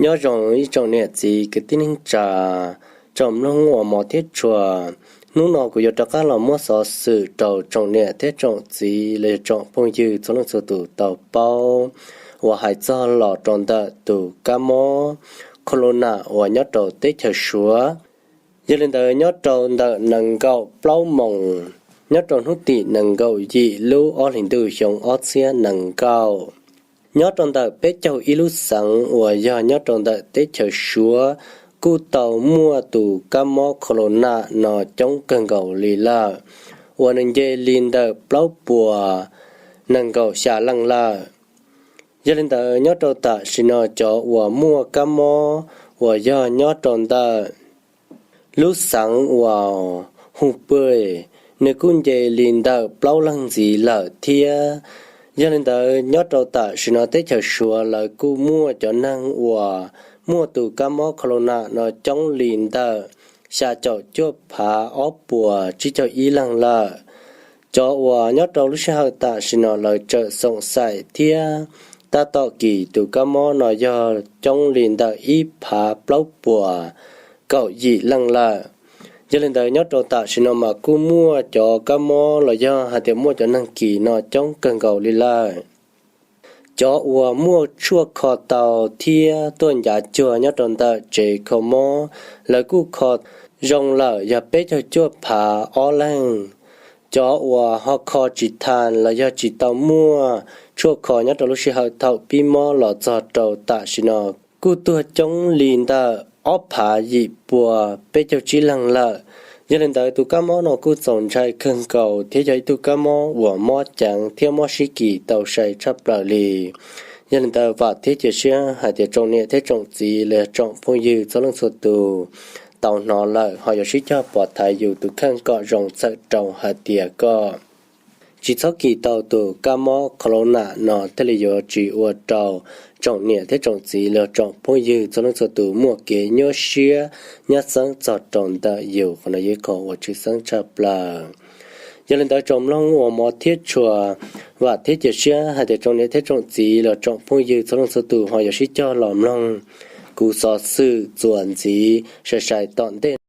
Nyob zoo ib tsoom niam txiv kwv tij neej tsa, tsoom mloog uas hmov thiab tshua. Hnub no kuv yuav rov qab los muab xov xwm rau tsoom niam thiab tsoom txiv los yog tsoom phooj ywg txhua leej txhua tus tau paub uas hais txog los rau ntawm tus kab mob corona uas nyob rau teb chaws Suav. Yog li ntawd, nyob rau ntawm nees nkaum plaub moos, nyob rau hnub tim nees nkaum yim lub ob hlis ntuj xyoo ob txhiab nees nkaum, nyob rau ntawm peb caug ib lub xeev uas yog nyob rau ntawm teb chaws Suav kuj tau muaj tus kab mob corona no coob kawg nkaus li lawm, uas nws nce li ntawm plaub puas nees nkaum xya leej lawm. Yog li ntawd, nyob rau tam sim no cov uas muaj kab mob uas yog nyob rau ntawm lub xeev uas Hubei, nws kuj nce li ntawm plaub leeg ntxiv lawm thiab. Yog li ntawd, nyob rau tam sim no teb chaws Suav lawv kuj muaj cov neeg uas muaj tus kab mob corona no coob li ntawm xya caum cuaj phav ob puas tsib caug ib leeg lawm. Cov uas nyob rau lub sij hawm tam sim no lawv tseem xoom xaim thiab tab tom kis tus kab mob no yog coob li ntawm ib phav plaub puas kaum yim leej lawm. Yog li ntawd, nyob rau tam sim no mas kuj muaj cov kab mob los yog hais tias muaj cov neeg kis no coob kawg nkaus li lawm. Cov uas muaj tshuaj kho tau thiab tuaj ncav cuag nyob rau ntawm tsev kho mob, lawv kuj kho zoo lawm yog peb caug cuaj phav ob leeg. Cov uas ho kho tsis tas los yog tsis tau muaj tshuaj kho nyob rau lub sij hawm thaum pib mob los txog rau tam sim no kuj tuag coob li ntawm ob phav yim puas peb caug tsib leeg lawm. Yog li ntawd, tus kab mob no kuj txaus ntshai kawg nkaus thiab yog ib tug kab mob uas mob ceev thiab mob sib kis tau sai tshaj plaws li. Yog li ntawd, vam thiab cia siab hais tias tsoom niam thiab tsoom txiv los yog tsoom phooj ywg txhua leej txhua tus tau hnov lawm ho yuav sib cog pov thaiv yus tus kheej kom zoo txhawm rau hais tias kom tsis txhob kis tau tus kab mob corona no thiaj li yuav tsis ua rau tsoom niam thiab tsoom txiv los yog tsoom phooj ywg txhua leej txhua tus muaj kev nyuaj siab nyab xeeb txog rau ntawm yus. Qhov no yog qhov uas tshwj xeeb tshaj plaws. Yog li ntawd, tsoom mloog uas hmov thiab tshua, vam thiab cia siab hais tias tsoom niam thiab tsoom txiv los yog tsoom phooj ywg txhua leej txhua tus ho yuav sib cog los mloog kuv xov xwm txuas ntxiv sai sai tom ntej.